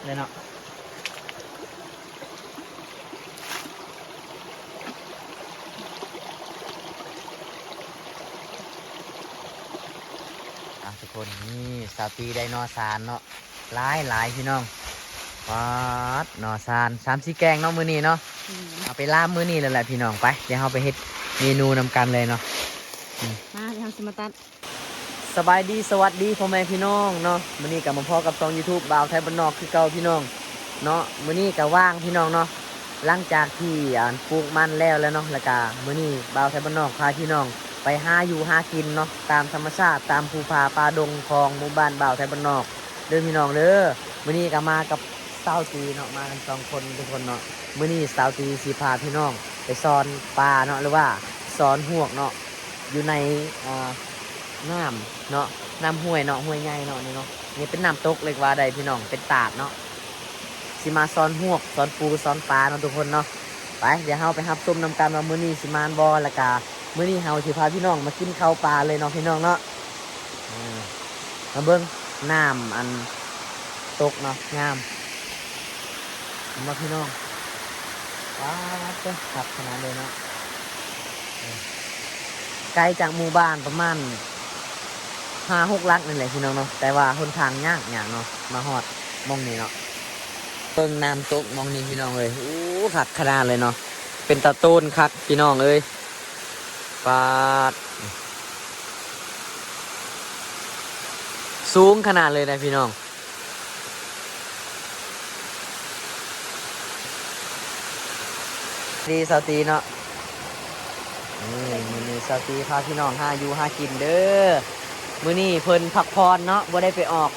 ເລີຍເນາະ. ອ່ະ ທຸກຄົນ ນີ້ສາວຕີໄດ້ໜໍ່ຊານເນາະ ຫຼາຍໆ ພີ່ນ້ອງ. ປາດ ໜໍ່ຊານ ສາມສີ່ແກງເນາະມື້ນີ້ເນາະ. ອືມ ເອົາໄປລາມມື້ນີ້ເລີຍແຫຼະພີ່ນ້ອງ. ໄປ ດຽວເຮົາໄປເຮັດເມນູນຳກັນເລີຍເນາະ. ອືມ ມາ ດຽວເຮົາຊິມາຕັດ. ສະບາຍດີ ສະຫວັດດີພໍ່ແມ່ພີ່ນ້ອງເນາະ. ມື້ນີ້ກໍມາພໍ້ກັບຊ່ອງ YouTube ບ່າວໄທບ້ານນອກຄືເກົ່າພີ່ນ້ອງເນາະ. ມື້ນີ້ກໍວ່າງພີ່ນ້ອງເນາະ ຫຼັງຈາກທີ່ ອັນ ປູກມັນແລ້ວແລ້ວເນາະ ແລ້ວກໍມື້ນີ້ບ່າວໄທບ້ານນອກພາພີ່ນ້ອງໄປຫາຢູ່ຫາກິນເນາະ ຕາມທຳມະຊາດ ຕາມພູຜາປ່າດົງຂອງໝູ່ບ້ານບ່າວໄທບ້ານນອກເດີພີ່ນ້ອງເດີ. ມື້ນີ້ກໍມາກັບສາວຕີເນາະ ມາກັນສອງຄົນທຸກຄົນເນາະ. ມື້ນີ້ສາວຕີຊິພາພີ່ນ້ອງໄປຊ່ອນປາເນາະ ຫຼືວ່າຊ່ອນຮວກເນາະ ຢູ່ໃນ ອ່າ ນ້ຳເນາະ ນ້ຳຫ້ວຍເນາະ ຫ້ວຍໃຫຍ່ເນາະ ນີ້ເນາະ. ນີ້ເປັນນ້ຳຕົກເລີຍກະວ່າໄດ້ພີ່ນ້ອງ ເປັນຕາດເນາະ. ຊິມາຊ່ອນຮວກ ຊ່ອນປູ ຊ່ອນປາເນາະທຸກຄົນເນາະ. ໄປ ດຽວເຮົາໄປຮັບຊົມນຳກັນວ່າມື້ນີ້ຊິໝານບໍ່ ແລ້ວກະມື້ນີ້ເຮົາຊິພາພີ່ນ້ອງມາກິນເຂົ້າປ່າເລີຍເນາະ ພີ່ນ້ອງເນາະ. ເອີ ມາເບິ່ງນ້ຳອັນຕົກເນາະ ງາມ ເຫັນບໍ່ພີ່ນ້ອງ? ປາດເດີ ຄັກຂະໜາດເລີຍເນາະ. ເອີ ໄກຈາກໝູ່ບ້ານປະມານຫ້າຫົກຫຼັກນີ້ແຫຼະພີ່ນ້ອງເນາະ ແຕ່ວ່າຫົນທາງຍາກໆເນາະ ມາຮອດໝ່ອງນີ້ເນາະ. ເບິ່ງນ້ຳຕົກໝ່ອງນີ້ພີ່ນ້ອງເອີຍ ໂອ້ ຄັກຂະໜາດເລີຍເນາະ ເປັນຕາໂຕນຄັກພີ່ນ້ອງເອີຍ. ປາດ ສູງຂະໜາດເລີຍນະພີ່ນ້ອງ. ດີສາວຕີເນາະ. ນີ້ ມື້ນີ້ສາວຕີພາພີ່ນ້ອງຫາຢູ່ຫາກິນເດີ. ມື້ນີ້ເພິ່ນພັກຜ່ອນເນາະ ບໍ່ໄດ້ໄປອອກ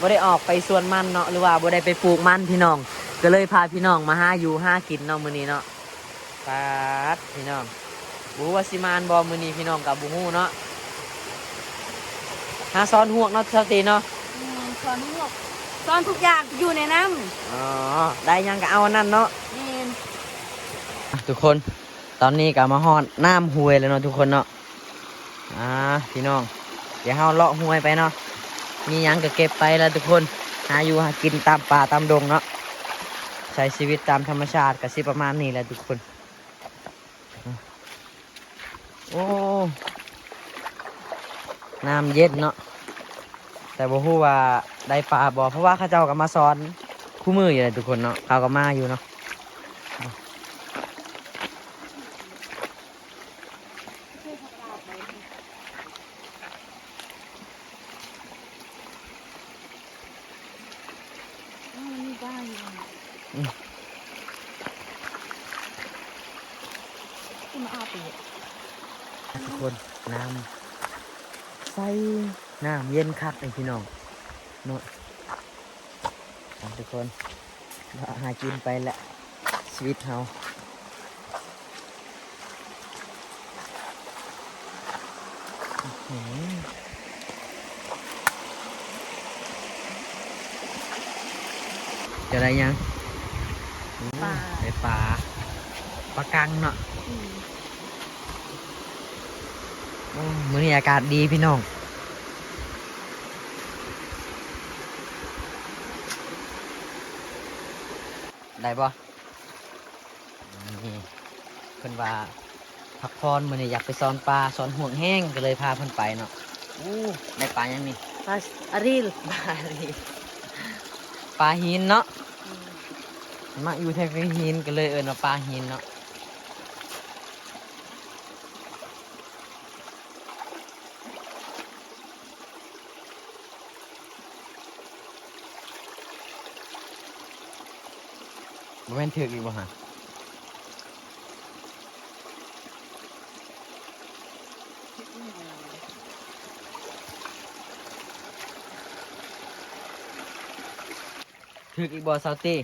ບໍ່ໄດ້ອອກໄປສວນມັນເນາະ ຫຼືວ່າບໍ່ໄດ້ໄປປູກມັນພີ່ນ້ອງ ກໍເລີຍພາພີ່ນ້ອງມາຫາຢູ່ຫາກິນເນາະ ມື້ນີ້ເນາະ. ປາດ ພີ່ນ້ອງ ບໍ່ຮູ້ວ່າຊິໝານບໍ່ມື້ນີ້ ພີ່ນ້ອງກໍບໍ່ຮູ້ເນາະ. ຫາຊ່ອນຮວກເນາະ ສາວຕີເນາະ. ແມ່ນ ຊ່ອນຮວກ ຊ່ອນທຸກຢ່າງຢູ່ໃນນ້ຳ. ອໍ ໄດ້ຫຍັງກໍເອົາອັນນັ້ນເນາະ. ແມ່ນ ທຸກຄົນ ຕອນນີ້ກໍມາຮອດນ້ຳຫ້ວຍແລ້ວເນາະ ທຸກຄົນເນາະ. ອ່າ ພີ່ນ້ອງ ດຽວເຮົາເລາະຫ້ວຍໄປເນາະ ມີຫຍັງກໍເກັບໄປລະທຸກຄົນ ຫາຢູ່ຫາກິນຕາມປ່າຕາມດົງເນາະ ໃຊ້ຊີວິດຕາມທຳມະຊາດກໍຊິປະມານນີ້ແຫຼະທຸກຄົນ. ໂອ້ ນ້ຳເຢັນເນາະ ແຕ່ບໍ່ຮູ້ວ່າໄດ້ປາບໍ່ ເພາະວ່າເຂົາເຈົ້າກໍມາຊ່ອນຄູ່ມື້ຢູ່ແຫຼະທຸກຄົນເນາະ ເຂົາກໍມາຢູ່ເນາະ. ອືມ ທຸກຄົນ ນ້ຳໃສ ນ້ຳເຢັນຄັກເດ້ພີ່ນ້ອງເນາະ. ອ່ະ ທຸກຄົນ ເລາະຫາກິນໄປແຫຼະ ຊີວິດເຮົາ. ຈະໄດ້ຫຍັງ? ປາ ໂອ້ ໄດ້ປາ ປາກັງເນາະ. ອືມ ໂອ້ ມື້ນີ້ອາກາດດີພີ່ນ້ອງ. ໄດ້ບໍ່? ນີ້ ເພິ່ນວ່າພັກຜ່ອນ ມື້ນີ້ຢາກໄປຊ່ອນປາ ຊ່ອນຮວກແຮງ ກໍເລີຍພາເພິ່ນໄປເນາະ. ໂອ້ ໄດ້ປາຫຍັງນີ້? ປາອາຣີລ. ປາອາຣີລ ປາຫີນເນາະ. ອືມ ມັກຢູ່ແຖວຫີນ ກໍເລີຍເອີ້ນວ່າປາຫີນເນາະ. ບໍ່ແມ່ນຖືກອີກບໍ່ຫະ? ຖືກອີກບໍ່ ສາວຕີ?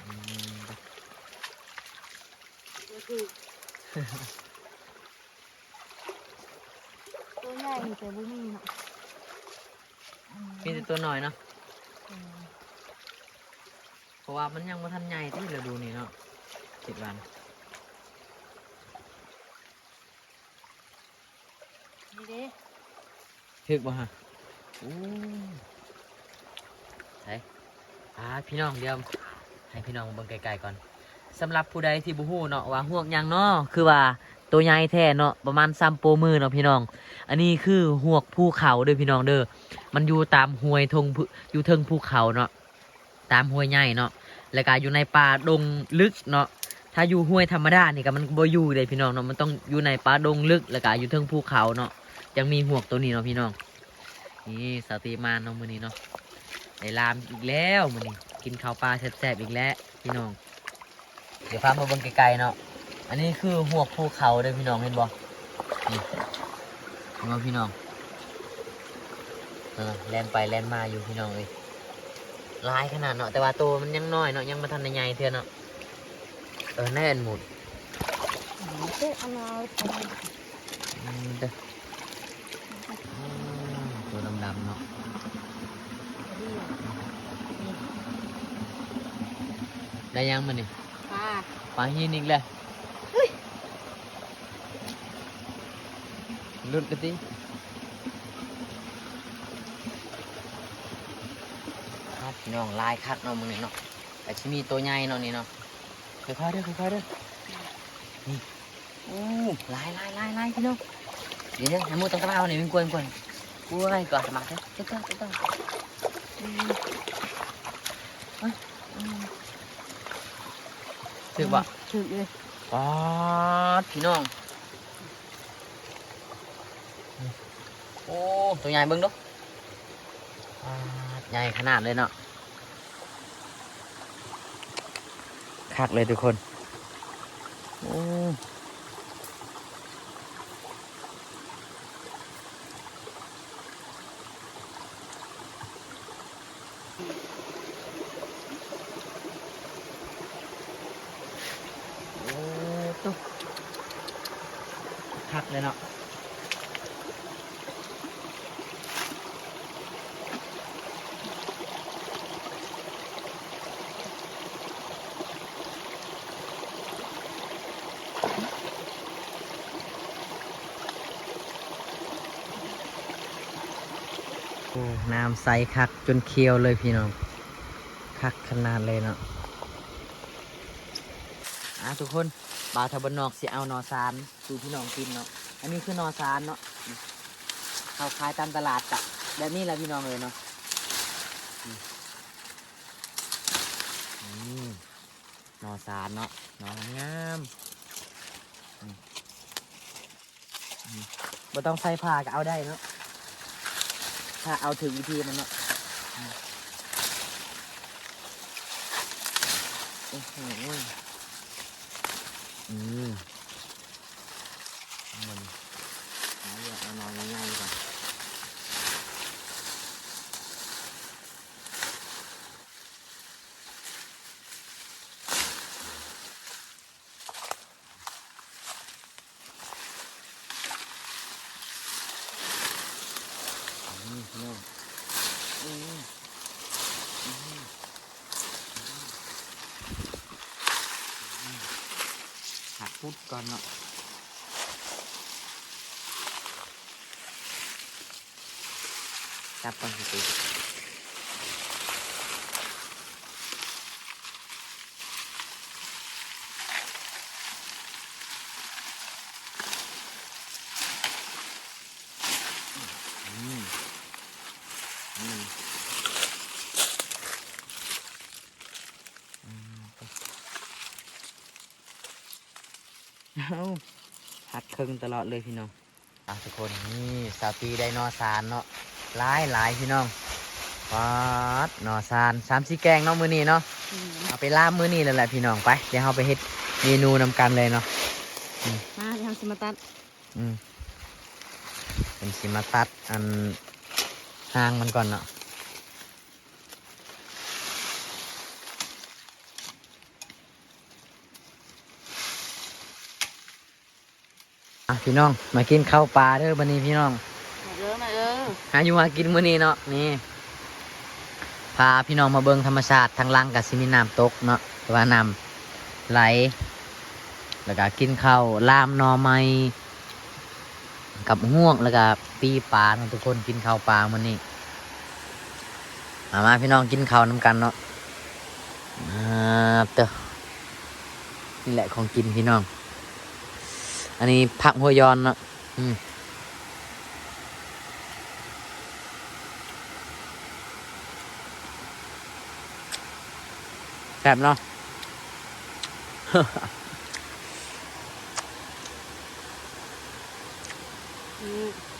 ອືມ ບໍ່ຖືກ. ຕົວໃຫຍ່ແຕ່ບໍ່ມີເນາະ. ອືມ ມີແຕ່ຕົວນ້ອຍເນາະ. ເອີ ເພາະວ່າມັນຍັງບໍ່ທັນໃຫຍ່ຕິ ລະດູນີ້ເນາະ ຄິດວ່ານະ. ນີ້ເດ້ ຖືກບໍ່ຫະ? ໂອ້ ໃສ ອ່າ ພີ່ນ້ອງ ດຽວໃຫ້ພີ່ນ້ອງເບິ່ງໃກ້ໆກ່ອນ. ສຳລັບຜູ້ໃດທີ່ບໍ່ຮູ້ເນາະວ່າຮວກຫຍັງເນາະ ຄືວ່າໂຕໃຫຍ່ແທ້ເນາະ ປະມານສ່ຳໂປ້ມືເນາະພີ່ນ້ອງ. ອັນນີ້ຄືຮວກພູເຂົາເດີພີ່ນ້ອງເດີ ມັນຢູ່ຕາມຫ້ວຍທົ່ງ ຢູ່ເທິງພູເຂົາເນາະ ຕາມຫ້ວຍໃຫຍ່ເນາະ ແລ້ວກະຢູ່ໃນປ່າດົງລຶກເນາະ. ຖ້າຢູ່ຫ້ວຍທຳມະດານີ້ກະມັນບໍ່ຢູ່ເດ້ພີ່ນ້ອງເນາະ ມັນຕ້ອງຢູ່ໃນປ່າດົງລຶກ ແລ້ວກະຢູ່ເທິງພູເຂົາເນາະ ຈັ່ງມີຮວກໂຕນີ້ເນາະພີ່ນ້ອງ. ນີ້ ສາວຕີມາເນາະມື້ນີ້ເນາະ ໄດ້ລາມອີກແລ້ວມື້ນີ້ ກິນເຂົ້າປ່າແຊບໆອີກແລ້ວພີ່ນ້ອງ. ດຽວພາມາເບິ່ງໃກ້ໆເນາະ ອັນນີ້ຄືຮວກພູເຂົາເດີພີ່ນ້ອງ ເຫັນບໍ່? ນີ້ ເຫັນບໍ່ພີ່ນ້ອງ? ເອີ ແລ່ນໄປແລ່ນມາຢູ່ພີ່ນ້ອງເອີຍ ຫຼາຍຂະໜາດເນາະ ແຕ່ວ່າໂຕມັນຍັງນ້ອຍເນາະ ຍັງບໍ່ທັນໄດ້ໃຫຍ່ເທື່ອເນາະ. ເອີ ແນ່ນໝູດ ອືມ ເດີ ອືມ ໂຕດຳໆເນາະ ໄດ້ຫຍັງມື້ນີ້? ປາ ປາຫີນອີກແລ້ວ ເຮີ້ຍ ຫຼຸດລະຕິ. ຄັກພີ່ນ້ອງ ຫຼາຍຄັກເນາະມື້ນີ້ເນາະ ກະຊິມີໂຕໃຫຍ່ເນາະນີ້ເນາະ. ຄ່ອຍໆເດີ ຄ່ອຍໆເດີ ນີ້ ໂອ້ ຫຼາຍໆໆໆ ພີ່ນ້ອງ. ດຽວໆ ໃຫ້ໝູດຕັ້ງຕາເອົານີ້ ມັນກວນໆ ກວນກ່ອນ ມາເດີ ເດີໆ ອືມ ເອີຍ ອືມ ຖືກບໍ່? ຖືກເລີຍ ປາດ ພີ່ນ້ອງ ໂອ້ ໂຕໃຫຍ່ເບິ່ງດູ ປາດ ໃຫຍ່ຂະໜາດເລີຍເນາະ. ຄັກເລີຍທຸກຄົນ ໂອ້ ໂອ້ ໂຕ ຄັກເລີຍເນາະ. ໂອ້ ນ້ຳໃສຄັກ ຈົນຂຽວເລີຍພີ່ນ້ອງ ຄັກຂະໜາດເລີຍເນາະ. ອ່າ ທຸກຄົນ ບ່າວໄທບ້ານນອກຊິເອົາໜໍ່ສານ ສູ່ພີ່ນ້ອງກິນເນາະ. ອັນນີ້ຄືໜໍ່ສານເນາະ ເຮົາຂາຍຕາມຕະຫຼາດກະແບບນີ້ແຫຼະພີ່ນ້ອງເອີຍເນາະ. ນີ້ ໜໍ່ສານເນາະ ໜໍ່ງາມໆ ອືມ ອືມ ບໍ່ຕ້ອງໃສ່ຜ້າກະເອົາໄດ້ເນາະ ຖ້າເອົາຖືກວິທີມັນເນາະ. ອືມ ໂອ້ໂຫ ອືມ ມັນ ເອົາເລືອກເອົາໜໍ່ໃຫຍ່ໆກ່ອນ. ນີ້ພີ່ນ້ອງ ອືມ ອືມ ຫາຂຸດກ່ອນເນາະ. ຈັບກ່ອນຊິຕິດ ອືມ ອືມ ອືມ ເອົາ ຫັກເຄິ່ງຕະຫຼອດເລີຍພີ່ນ້ອງ. ອ່ະ ທຸກຄົນ ນີ້ ສາວຕີໄດ້ໜໍ່ສານເນາະ ຫຼາຍໆ ພີ່ນ້ອງ. ປາດ ໜໍ່ສານ ສາມສີ່ແກງເນາະມື້ນີ້ເນາະ. ອືມ ເອົາໄປລາມມື້ນີ້ແລ້ວແຫຼະພີ່ນ້ອງ. ໄປ ດຽວເຮົາໄປເຮັດເມນູນຳກັນເລີຍເນາະ. ອືມ ມາ ດຽວເຮົາຊິມາຕັດ ອືມ ເພິ່ນຊິມາຕັດອັນ ຫາງມັນກ່ອນເນາະ. ອ່ະ ພີ່ນ້ອງ ມາກິນເຂົ້າປ່າເດີບັດນີ້ພີ່ນ້ອງ. ມາເດີ ມາເດີ ຫາຢູ່ຫາກິນມື້ນີ້ເນາະ. ນີ້ ພາພີ່ນ້ອງມາເບິ່ງທຳມະຊາດ ທາງຫຼັງກະຊິມີນ້ຳຕົກເນາະ ຫຼືວ່ານ້ຳໄຫຼ ແລ້ວກະກິນເຂົ້າ ລາມໜໍ່ໄມ້ ກັບຮວກ ແລ້ວກະປີ້ປາເນາະທຸກຄົນ. ກິນເຂົ້າປ່າມື້ນີ້ ມາ ມາ ພີ່ນ້ອງ ກິນເຂົ້ານຳກັນເນາະ. ອ່າ ເຕີ ນີ້ແຫຼະຂອງກິນພີ່ນ້ອງ ອັນນີ້ຜັກຫົວຢອນເນາະ ອືມ ແຊບເນາະ ອືມ.